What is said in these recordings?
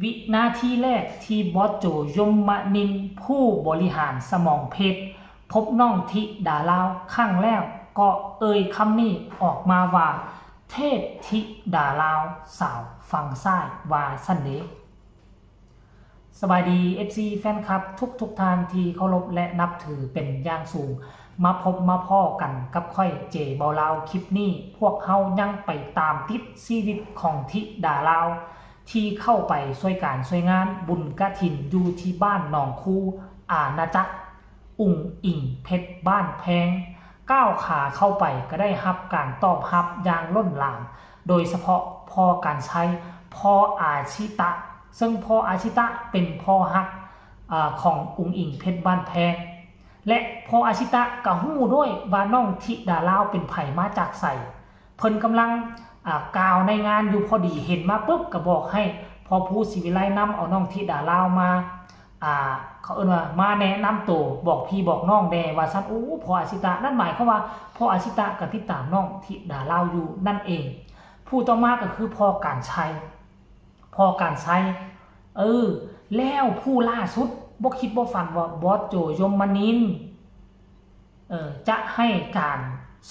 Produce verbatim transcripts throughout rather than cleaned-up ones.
วินาทีแรกที่บอสโจยมนินทร์ผู้บริหารสมองเพชรพบน้องธิดาลาวครั้งแรก ก็เอ่ยคำนี้ออกมาว่า เทพธิดาลาวสาวฝั่งซ้าย ว่าซั่นเด้ สบายดี เอฟซี แฟนคลับทุกทุกๆท่านที่เคารพและนับถือเป็นอย่างสูง มาพบมาพ้อกันกับข้อยเจเบาลาว คลิปนี้พวกเฮายังไปตามติดชีวิตของธิดาลาว ที่เข้าไปช่วยการช่วยงานบุญกฐินอยู่ที่บ้านหนองคู อาณาจักร อุ๋งอิ๋งเพชรบ้านแพง ก้าวขาเข้าไปก็ได้รับการตอบรับอย่างล้นหลาม โดยเฉพาะพ่อกรรชัย พ่ออาชิตะ ซึ่งพ่ออาชิตะเป็นพ่อฮัก อ่า ของอุ๋งอิ๋งเพชรบ้านแพง และพ่ออาชิตะก็ฮู้ด้วยว่าน้องธิดาลาวเป็นไผมาจากไส เพิ่นกำลัง อ่า กล่าวในงานอยู่พอดี เห็นมาปุ๊บก็บอกให้พ่อภูศรีวิไลนำเอาน้องธิดาลาวมา อ่า เขาเอิ้นว่ามาแนะนำตัว บอกพี่บอกน้องแด่ว่าซั่น โอ้ พ่ออาชิตะ นั่นหมายความว่าพ่ออาชิตะก็ติดตามน้องธิดาลาวอยู่นั่นเอง ผู้ต่อมาก็คือพ่อกรรชัย พ่อกรรชัย เออ แล้วผู้ล่าสุด บ่คิดบ่ฝันว่าบอสโจยมนินทร์ เอ่อ จะให้การ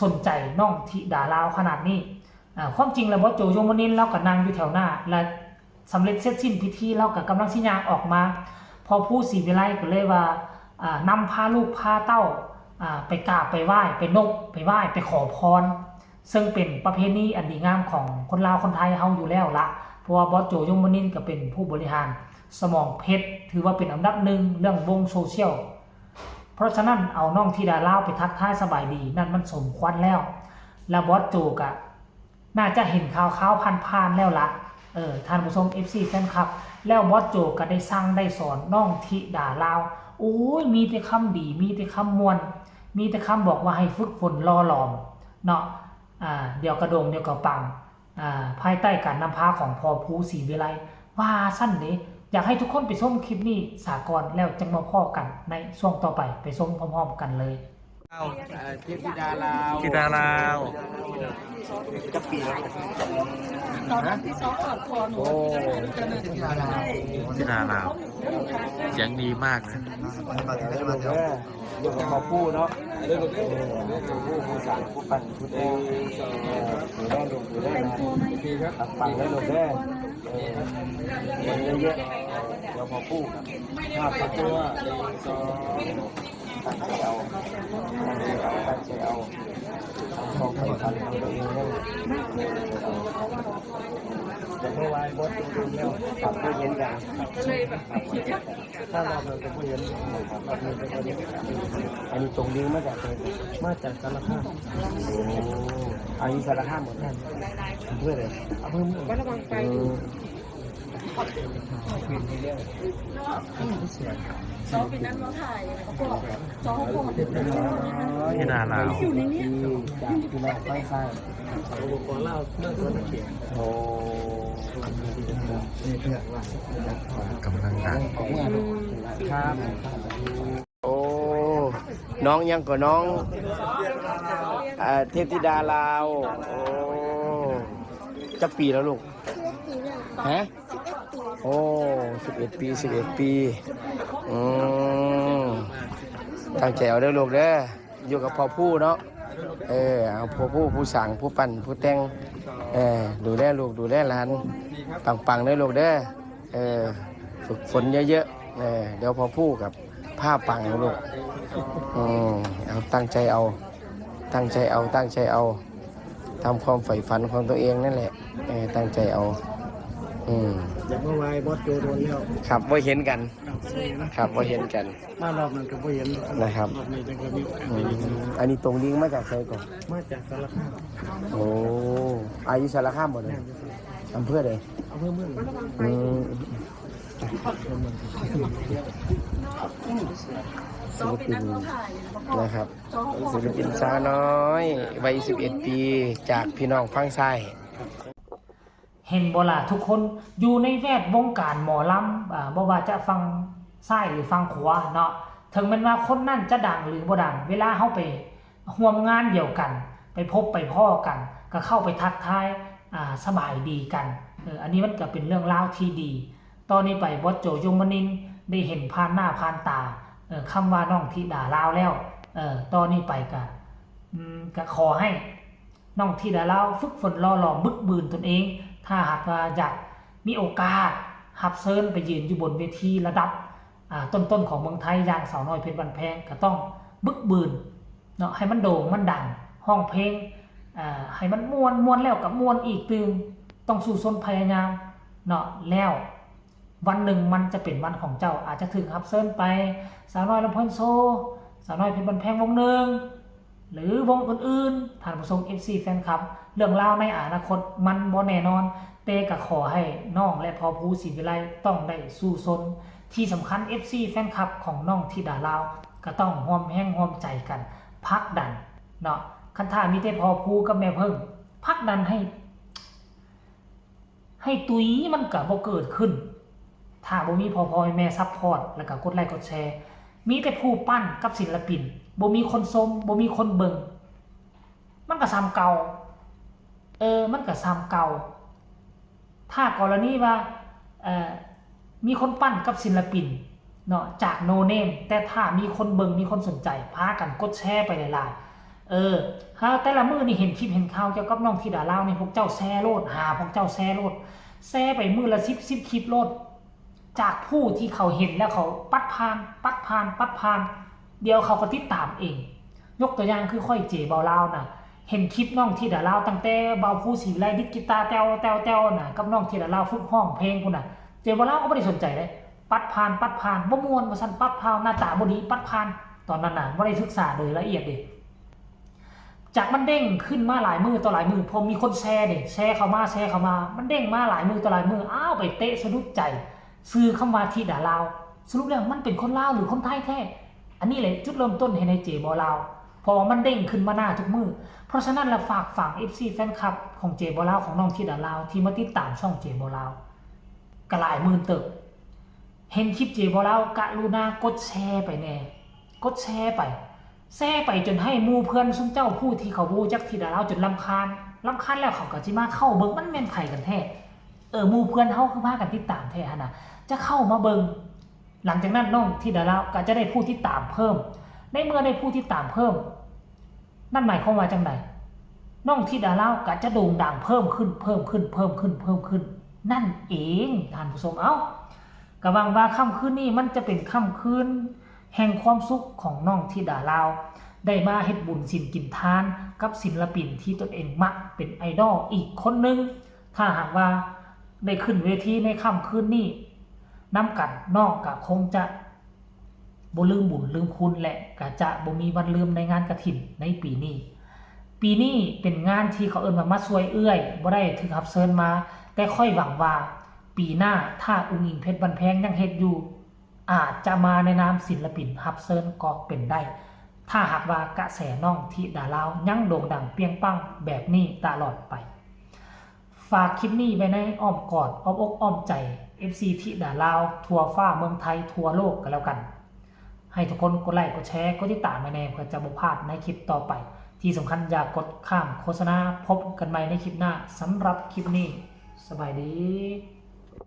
สนใจน้องธิดาลาวขนาดนี้ อ่า ความจริงแล้วบอสโจยมนินทร์ลาวก็นั่งอยู่แถวหน้า และสำเร็จเสร็จสิ้นพิธีลาวก็กำลังสิย่างออกมา พ่อภูศรีวิไลก็เลยว่า อ่า นำพาลูกพาเต้า อ่า ไปกราบไปไหว้ ไปนบไปไหว้ ไปขอพร ซึ่งเป็นประเพณีอันดีงามของคนลาวคนไทยเฮาอยู่แล้วละ เพราะว่าบอสโจยมนินทร์ก็เป็นผู้บริหารสมองเพชร ถือว่าเป็นอันดับหนึ่งเรื่องวงโซเชียล เพราะฉะนั้นเอาน้องธิดาลาวไปทักทายสบายดี นั่นมันสมควรแล้ว และบอสโจก็น่าจะเห็นข่าวๆผ่านๆแล้วละ เออ ท่านผู้ชม เอฟซี แฟนคลับ แล้วบอสโจก็ได้สั่งได้สอนน้องธิดาลาว โอ้ย มีแต่คำดี มีแต่คำม่วน มีแต่คำบอกว่าให้ฝึกฝนหล่อหลอมเนาะ อ่า เดี๋ยวกะโด่ง เดี๋ยวกะปัง อ่า ภายใต้การนำพาของพ่อภูศรีวิไล ว่าซั่นเด้ อยากให้ทุกคนไปชมคลิปนี้ซะก่อน แล้วจั่งมาพ้อกันในช่วงต่อไป ไปชมพร้อมๆกันเลย เอ่อเทพธิดาลาว ธิดาลาว จักปีแล้ว ตอนนั้นที่ซ้อมก่อนคอหนู โอ้เทพธิดาลาว ธิดาลาว เสียงดีมาก เอออยู่กับพ่อปู่เนาะเออผู้ผู้สร้างผู้ปั้นผู้แต่งเออดูแลลูกดูแลหลานปังๆเลยลูกเด้อเออคนเยอะๆเดี๋ยวพ่อปู่ครับภาพตัวตั้งใจเอาตั้งใจเอาตั้งใจเอาเอาความใฝ่ฝันของตัวเองเลย แต่เมื่อวานบอสโจโดนแล้ว ปรับผู้เห็นกัน ก็เลยแบบ ถ้ารอบหนึ่งก็ผู้เห็นรอบหนึ่งก็ผู้เห็น อันนี้ตรงนี้มาจากไหน มาจากสารคาม โอ้อายุสารคามหมด นั่นอำเภอเลยอำเภอเมือง วัดระวังไฟ อืม ซ้อมเป็นนั่นมาถ่ายแล้วก็ซ้อมก่อน ธิดาลาว อยู่ในเนี้ย ที่จากพี่น้องไฟใต้ ขอเล่าเรื่องสนามเกียรติ โอ้ กำลังดัง ของเมืองครับโอ้น้องยังก็น้องอ่าเทพธิดาลาวโอ้จักปีแล้วลูกฮะโอ้สิบเอ็ดปีสิบเอ็ดปีอืมตั้งใจเอาเด้อลูกเด้ออยู่กับพ่อผู้เนาะเออเอาพ่อผู้ผู้สั่งผู้ปั่นผู้แต่งเออดูแลลูกดูแลหลานปังๆเด้อลูกเด้อเออฝึกฝนเยอะๆเออเดี๋ยวพ่อผู้กับผ้าปังลูกอืมเอาตั้งใจเอา ตั้งใจเอาตั้งใจเอาทำความใฝ่ฝันของตัวเองนั่นแหละเออตั้งใจเอาอืม แต่เมื่อวานบอสโจโดนแล้ว ครับบ่เห็นกันครับบ่เห็นกัน มารอบนั้นก็บ่เห็น นะครับ รอบนี้จังก็มีโอกาส อื ได้ ม ยิน อันนี้ตรงลิงก์มาจากไสก่อน มาจากสารคาม โอ้อายุสารคามหมดเลยอำเภอใด อำเภอเมือง อืม ซ้อมเป็นนั่นมาถ่ายแล้วก็ นะครับ ซ้อมก่อน ศิลปินสาวน้อยวัยสิบเอ็ดปีจากพี่น้องฝั่งซ้าย เห็นบ่ล่ะทุกคนอยู่ในแวดวงการหมอลำอ่าบ่ว่าจะฝั่งซ้ายหรือฝั่งขวาเนาะ ถึงแม้นว่าคนนั้นจะดังหรือบ่ดัง เวลาเฮาไปร่วมงานเดียวกัน ไปพบไปพ้อกัน ก็เข้าไปทักทายอ่าสบายดีกันเอออันนี้มันก็เป็นเรื่องราวที่ดี ต่อนี้ไปบอสโจ ยมนินทร์ ได้เห็นผ่านหน้าผ่านตา เอ่อ คำว่าน้องธิดาลาวแล้ว เอ่อ ต่อนี้ไปก็ อืม ก็ขอให้น้องธิดาลาวฝึกฝนหล่อหลอมบึกบืนตนเอง ถ้าหากว่าอยากมีโอกาสรับเชิญไปยืนอยู่บนเวทีระดับ อ่า ต้นๆของเมืองไทย อย่างสาวน้อยเพชรบ้านแพง ก็ต้องบึกบืนเนาะ ให้มันโด่งมันดัง ร้องเพลง อ่า ให้มันม่วน ม่วนแล้วก็ม่วนอีกตื่ม ต้องสู้ซนพยายามเนาะ แล้ววันหนึ่งมันจะเป็นวันของเจ้า อาจจะถูกรับเชิญไป สาวน้อยลำเพลินโชว์ สาวน้อยเพชรบ้านแพงวงหนึ่ง หรือวงอื่นๆ ท่านผู้ชม เอฟซี แฟนคลับ เรื่องราวในอนาคตมันบ่แน่นอน แต่ก็ขอให้น้องและพ่อภูศรีวิไลต้องได้สู้ซน ที่สำคัญ เอฟซี แฟนคลับของน้องธิดาลาว ก็ต้องร่วมแรงร่วมใจกันผลักดันเนาะ คันถ้ามีแต่พ่อภูกับแม่เพิ่งผลักดันให้ ให้ตุยมันก็บ่เกิดขึ้น ถ้าบ่มีพ่อพ่อแม่แม่ซัพพอร์ต แล้วก็กดไลค์กดแชร์ มีแต่ผู้ปั้นกับศิลปิน บ่มีคนชม บ่มีคนเบิ่ง มันก็ส่ำเก่า เออ มันก็ส่ำเก่า ถ้ากรณีว่า เอ่อ มีคนปั้นกับศิลปินเนาะ จาก no name แต่ถ้ามีคนเบิ่ง มีคนสนใจ พากันกดแชร์ไปหลายๆ เออ หาแต่ละมื้อนี่เห็นคลิปเห็นข่าวเกี่ยวกับน้องธิดาลาวนี่ พวกเจ้าแชร์โลด หาพวกเจ้าแชร์โลด แชร์ไปมื้อละสิบ สิบคลิปโลด จากผู้ที่เขาเห็นแล้วเขาปัดผ่าน ปัดผ่าน ปัดผ่าน เดี๋ยวเขาก็ติดตามเอง ยกตัวอย่างคือข้อย เจ บ่าวลาวนะ เห็นคลิปน้องธิดาลาวตั้งแต่บ่าวภูศรีวิไลดีดกีตาร์แต้วแต้วแต้วนะ กับน้องธิดาลาวฝึกร้องเพลงพู้นนะ เจ บ่าวลาวก็บ่ได้สนใจเลย ปัดผ่าน ปัดผ่าน บ่ม่วนว่าซั่น ปัดผ่าน หน้าตาบ่ดี ปัดผ่าน ตอนนั้นนะบ่ได้ศึกษาโดยละเอียดเด้ จากมันเด้งขึ้นมาหลายมื้อต่อหลายมื้อ พอมีคนแชร์เด้ แชร์เข้ามา แชร์เข้ามา มันเด้งมาหลายมื้อต่อหลายมื้อ อ้าว ไปเตะสะดุดใจ ชื่อคำว่าธิดาลาว สรุปแล้วมันเป็นคนลาวหรือคนไทยแท้ อันนี้แหละจุดเริ่มต้นเฮ็ดให้ เจ บ่าวลาว เพราะว่ามันเด้งขึ้นมาหน้าทุกมื้อ เพราะฉะนั้นแล้วฝากฝัง เอฟซี แฟนคลับของ เจ บ่าวลาว ของน้องธิดาลาว ที่มาติดตามช่อง เจ บ่าวลาว ก็หลายหมื่นเติบ เห็นคลิป เจ บ่าวลาว กรุณากดแชร์ไปแน่ กดแชร์ไป แชร์ไปจนให้หมู่เพื่อนซุมเจ้าผู้ที่เขาบ่รู้จักธิดาลาวจนรำคาญ รำคาญแล้วเขาก็สิมาเข้าเบิ่ง มันแม่นไผกันแท้ เออ หมู่เพื่อนเฮาคือพากันติดตามแท้หั่นน่ะ จะเข้ามาเบิ่ง หลังจากนั้นน้องธิดาลาวก็จะได้ผู้ติดตามเพิ่ม ในเมื่อได้ผู้ติดตามเพิ่ม นั่นหมายความว่าจั่งใด น้องธิดาลาวก็จะโด่งดังเพิ่มขึ้น เพิ่มขึ้น เพิ่มขึ้น เพิ่มขึ้น นั่นเอง ท่านผู้ชม เอ้า ก็หวังว่าค่ำคืนนี้มันจะเป็นค่ำคืนแห่งความสุขของน้องธิดาลาว ได้มาเฮ็ดบุญศีลกินทานกับศิลปินที่ตนเองมักเป็นไอดอลอีกคนหนึ่ง ถ้าหากว่าได้ขึ้นเวทีในค่ำคืนนี้นำกัน น้องก็คงจะบ่ลืมบุญลืมคุณ และก็จะบ่มีวันลืมในงานกฐินในปีนี้ ปีนี้เป็นงานที่เขาเอิ้นว่ามาช่วยเอื้อย บ่ได้ถูกรับเชิญมา แต่ข้อยหวังว่าปีหน้าถ้าอุ๋งอิ๋งเพชรบ้านแพงยังเฮ็ดอยู่ อาจจะมาในนามศิลปินรับเชิญก็เป็นได้ ถ้าหากว่ากระแสน้องธิดาลาวยังโด่งดังเปรี้ยงปังแบบนี้ตลอดไป ฝากคลิปนี้ไว้ในอ้อมกอดอ้อมอกอ้อมใจ เอฟซี ธิดาลาว ทั่วฟ้าเมืองไทยทั่วโลกกันแล้วกัน ให้ทุกคนกดไลค์กดแชร์กดติดตามไว้แน่เพื่อจะบ่พลาดในคลิปต่อไป ที่สำคัญอย่ากดข้ามโฆษณา พบกันใหม่ในคลิปหน้า สำหรับคลิปนี้ สบายดี